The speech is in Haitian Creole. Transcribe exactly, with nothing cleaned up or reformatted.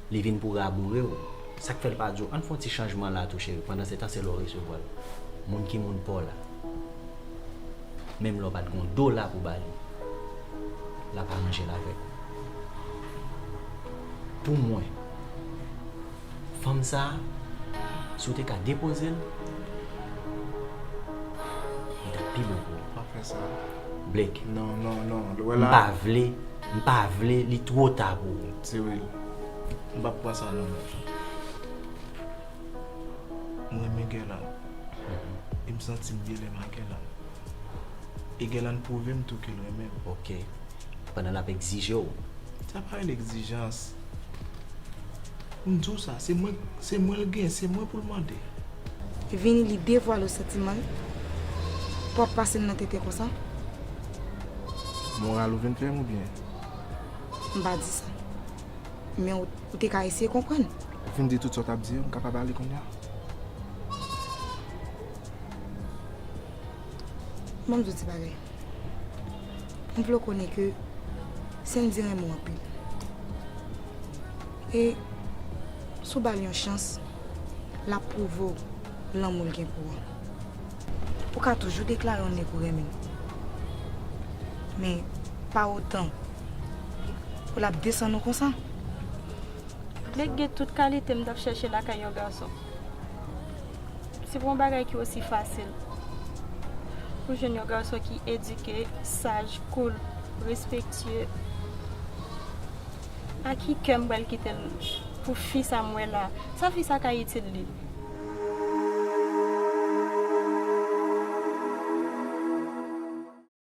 Li vin pou raboure w. Sa k fè l pa di w, ann fè yon ti chanjman la tou, cheri. Pandan se tan, se la w resevwa l. Moun ki moun pa w la. Menm lè w pa t gen yon dola pou ba li, l ap aranje l avèk ou. Pou mwen, fanm sa a, si w te ka depoze l, li t ap pi bon pou ou. Pa fè sa. Blake. Non, non, non. Ou wè la? M pa vle, m pa vle, li twò ta pou ou. Cyril, m p ap pran sa non, men. Mwen renmen Guerlain. E m santi m byen lè m ak Guerlain. E Guerlain pwouve m tou ke l renmen m. Ok. Pandan l ap egzije w. Sa pa rele egzijans. Pou m di w sa, se mwen, se mwen l gen, se mwen pou l mande. Vini li devwale w santiman l, pou w ap pase l nan tenten konsa? Moral ou vin fè m oubyen? M pa di sa. Men ou, ou te ka eseye konprann. Ou fin di tout sa w t ap di yo, m kapab ale kounye a? Ban m di w ti bagay. M vle w konnen ke Sandy renmen w anpil. E si w ba l yon chans, l ap pwouve w lanmou l gen pou ou. Ou ka toujou deklare yon nèg ou renmen l. Men, pa otan pou l ap desann ou konsa. Blake gen tout kalite m t ap chèche lakay yon gason. Se pa yon bagay ki osi fasil pou jwenn yon gason ki edike, saj, cool, respektye. A ki kè m pral kite l pou fi sa m wè la? Sa fi sa ka itil li?